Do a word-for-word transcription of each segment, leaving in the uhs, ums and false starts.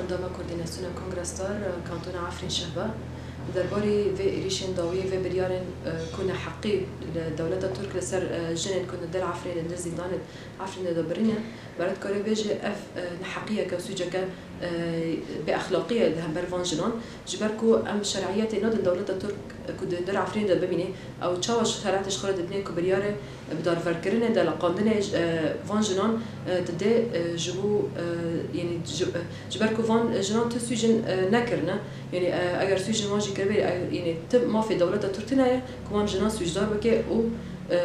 Endama Koordînasyona Kongre Star, e, Kantona Efrîn Şehba, li derbarê vê êrîşên dawiyê, vê biryarên, e, ku neheqî li dewleta Tirk li ser, e, jinên ku li der Efrînê, li der zîndanên Efrînê de birîne, meriv dikare bêje ev, e, neheqiyeke û sûceke, e, bêexlaqî ye li hember van jinan. Ji ber ku em şer'iyetê nadin dewleta Tirk, e, ku di hundir Efrînê de bimîne, ew çawa ji xelatê ji xwe re dibîne ku biryarê bi darvekirinê, deleqandinê, e, van jinan, e, dide, e, ji bo, e, yanî ji, e, ji ber ku van jinan ti sûcên, e, nekirine. Yanî, e, eger sûcên wan jî kiribê, e, yanî ti mafê dewleta Tirk tune ye ku wan jinan sûcdar bike û, e,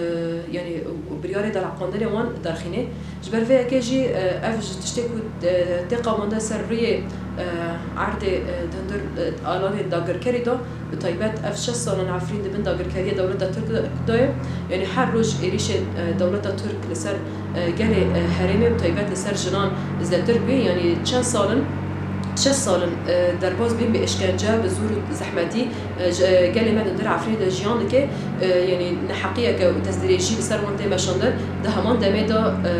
yanî û biryarê deleqandinê wan derxîne. Ji ber vê yekê jî, e, ev ji tiştê ku, e, tê qewmandin ser rûyê, e, erdê, e, di hundir, e, alanên dagirkerî de, bi taybet ev şeş sal in Efrîn di bin dagirkeriya dewleta Tirk de ye. Yanî her roj êrîşên, e, dewleta Tirk li ser, e, gelê, e, herêmê, bi taybet li ser jinan zêdetir bûye. Yanî çend sal in, şeş sal in, e, derbas bûn bi îşkence, bi zor û zehmetî, e, ji, e, gelê me di hundir Efrînê de jiyan dike. E, yanî neheqiyeke û destdirêjî li ser wan tê meşandin. Di heman demê de, e,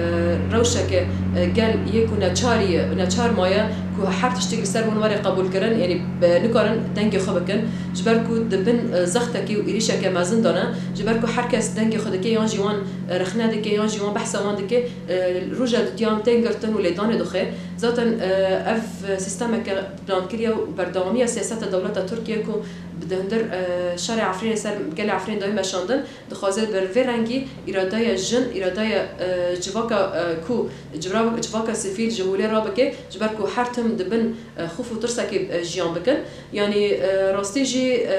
rewşeke, e, gel yê ku neçarî ye, neçar maye ku her tiştek li ser wan were qebûlkirin, yanî, e, nikarin dengê xwe bikin. Ji ber ku di bin, e, zextekê û êrîşeke mezin de ne. Ji ber ku her kes dengê xwe dike, yan jî wan, e, rexne dike, yan jî wan behsa wan dike, e, roja dutiya em tên girtin û lêdanê dixwe. Zaten, e, ev sîstemeke plankiriye û berdewamiya siyaseta dewleta Tirkiye ku bi di hundir, e, şerê Efrînê ser gelê Efrînê dayî meşandin, dixwaze bi vê rengî îradeya jin, îradeya, e, civaka, e, ku civra-, civaka sivîl ji holê rabike, ji ber ku her tim di bin, e, xûf û tirsekê, e, jiyan bikin. Yanî, e, rastî jî, e,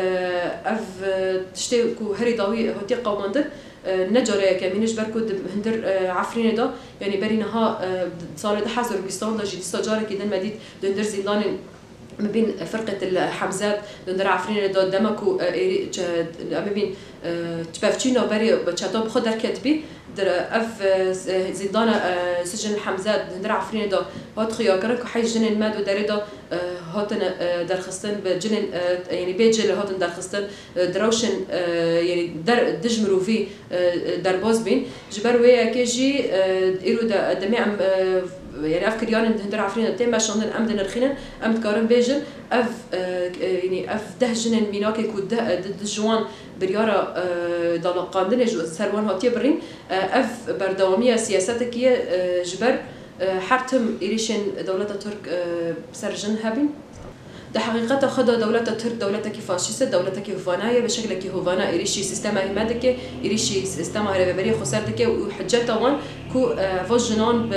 ev, e, tiştê ku herî dawî hatiye qewimandin, e, ne cara yekemîn e, ji ber ku di hundir, e, Efrînê de, yanî berî niha, e, salê du hezar û bîstan de jî dîsa carekî din me dît di hundir zîndanên, em bîn Firqet el Hemzet, di hundir Efrînê de dema ku, e, êrî-, çe-, em bîn, e, çi bevçî navberî çeta bi xwe derketibî, di ev, e, s-, e, zîndana, e, Sicin Hemzet di hundir Efrînê de hat xuyakirin ku heyş jinên me di derê de, e, hatine, e, derxistin, bi cinên, e, yanî bê cil hatin derxistin, e, di rewşên, e, yanî der-, dij mirovî, e, e, derbas bîn. Ji ber wê yekê jî, e, îro de, demê em, e, yanî ev kiryarên di hundir Efrînê de tê meşandin, em dinirxînin, em dikarin bêjin, ev, e, e, yanî ev deh jinên mînakê ku deh, e, di, di ji wan biryara, e, daleqandinê ji ser wan hatiye birîn, e, ev berdewamiya siyasetekî ye, e, ji ber, e, her tim êrîşên dewleta Tirk, e, ser jin hebîn. Di heqîqeta xwe de dewleta Tirk dewletekî faşîst e, dewletekî hovane ye, bi şeklekî hovane êrîşî sîstema me dike, êrîşî sîstema rêveberiya xweser dike û hiceta wan ku, e, va jinan bi,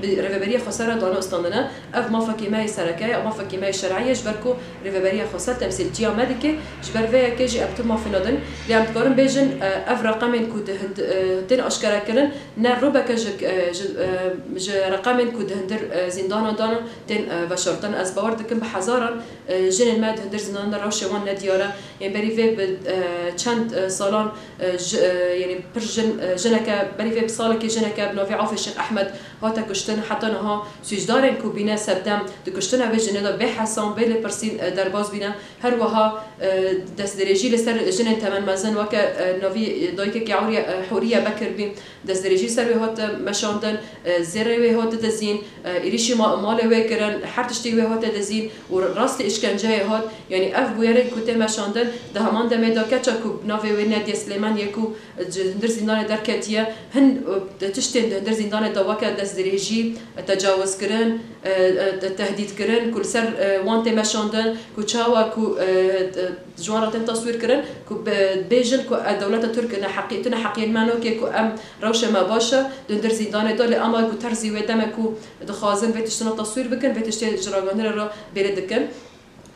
bi rêveberiya xweser re dane û standine. Ev mafekî me yê sereke ye, ev mafekî me yê şer'î ye, ji ber ku rêveberiya xweser temsîlciya me dike, ji ber vê yekê jî em tu mafê nadin. Lê em dikarin bêjin, e, ev reqemên ku di hind-, e, tên aşkerekirin, ne rûbeke ji, e, ji, e, ji reqemên ku di hundir, e, zîndanan de ne, tên, e, veşartin. Ez bawer dikim bi hezaran, e, jinên me di hundir zîndanan de rewşê wan nediyar e. Yên berî vê bi, e, çend, e, salan, e, ji, e, yanî pir jin, e, jineke, berî vê bi salekê jineke bi navê Afê Şêx Ehmed hate kuştin. Heta niha sûcdarên ku bîne sedem di kuştina vê jinê de bê hesan, bê lêpirsîn, e, derbas bîne. Her wiha, e, destdirêjî li ser jinên temenmezin weke, e, navî dayikekî Hûriye, e, Hûriye Bekir bî. Destdirêjî ser wê hate meşandin, e, zêrê wê hate dizîn, e, êrîşî ma-, malê wê kirin, her tiştî wê hate dizîn û rastî îşkenceyê hat. Yanî ev bûyerên ku tê meşandin, di heman demê de keça ku navê wê Nediye Silêman yê ku ji hundir zîndanê derketiye, hin, e, tiştên di hundir zîndanê de weke destdirêjî, e, tecawizkirin, e, e, te-, tehdîtkirin ku li ser, e, wan tê meşandin, ku çawa ku, e, e, ji wan re tên teswîr kirin, ku bi-, bêjin ku, e, dewleta Tirk neheqî, tu neheqiyên me nake, ku em rewşê me baş e, di hundir zîndanê de, lê ama ku terzî wê deme ku dixwazin vê tiştine teswîr bikin, vê tiştê ji ragihandinê re bêrê dikin.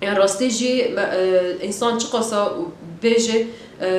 Yan rastî jî me, e, însan çiqasa û bêje, e,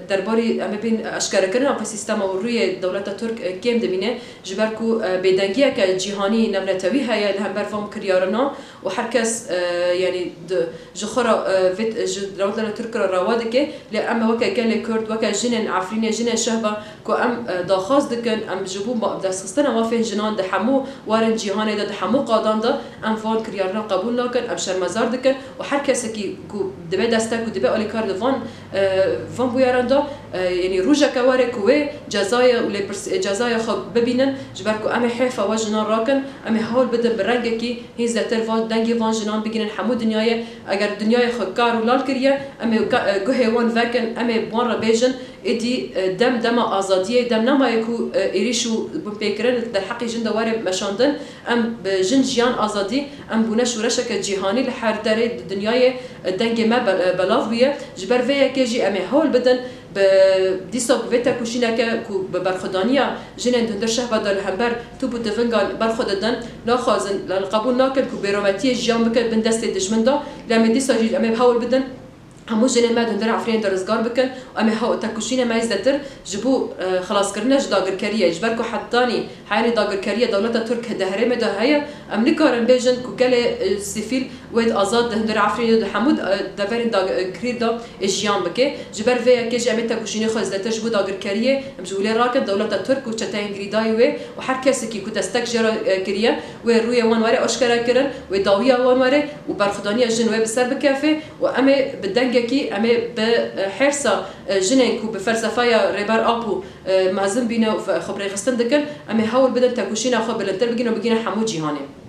derbarî em bibîn eşkerekirina vê sîstema û rûyê dewleta Tirk, e, kêm dibîne, ji ber ku, e, bêdengiyeke cîhanî navnetewî heye li hember van kiryarina û her kes, e, yanî di, ji xwe re, e, vê, ji dewleta Tirk re rewa dike, lê em weke gelê Kurd, weke jinên Efrînê, jinên Şehba ku em, e, daxwaz dikin, em ji bo ma-, destxistina mafên jinan di hemû warên cîhanê de, di hemû qadan de em van kiryarina qebûl nakin, em şermezar dikin û her kesekî ku dibe destek û dibe alîkar li van, e, Van bûyeran de, e, yanî rojeke were ku wê cezaya û lêpirs-, e, cezaya xwe bibînin, ji ber ku em ê hêfa we jinan rakin, em ê hewl bidin bi rengekî hîn zêdetir van dengê van jinan bigihînin hemû dinyayê. Eger dinyayê xwe kar û lal kiriye, em ê ka-, e, guhê wan vekin, em ê bi wan re bêjin, êdî, e, dem dema azadiyê, dem nemaye ku, e, êrîş û binpêkirin li derheqê jin de were meşandin. Em bi jin, jiyan, azadî, em bûne şoreşeke cîhanî li her derê di dinyayê, e, dengê me be-, e, belav bûye. Ji ber vê yekê jî em ê hewl bidin bi dîsa ku vê tekoşîneke ku bi berxwedaniya jinên di hundir şehba de li hember top û tivingan berxwe didin, naxwazin, li qebûl nakin ku bêrometiyê jiyan bikin bin destê dijmin de. Lê em ê dîsa jî em ê hewl bidin hemû jinên me di hundir Efrînê de rizgar bikin û em ê hew-, tekoşînê me yê zêdetir ji bo, e, xelaskirine ji dagirkeriyê, ji ber ku hetanî heyanî dagirkeriya dewleta Tirk di herêmê de heye, em nikarin bêjin ku gelê, e, sivîl wê di azad di hundir Efrînê de di hemû, e, deverên dagirkirî de, e, jiyan bike. Ji ber vê yekê jî em ê tekoşînê xwe zêdetir ji bo dagirkeriyê em ji wî lê rakin, dewleta Tirk û çeteyên girîdayî wê û her kesekî ku destek jê re, e, kiriye, wê rûyê wan were aşkere kirin, wê dawiya wan were û berxwedaniya jin wê bi ser bikefe û em ê bi dengekî, em ê bi, e, hêrsa, e, jinên ku bi felsefeya Rêber Apo, e, mezin bîne û fe-, xwe bi rêxistin dikin, em ê hewl bidin tekoşîna xwe bilindtir bigihînin û bigihînin hemû cîhanê.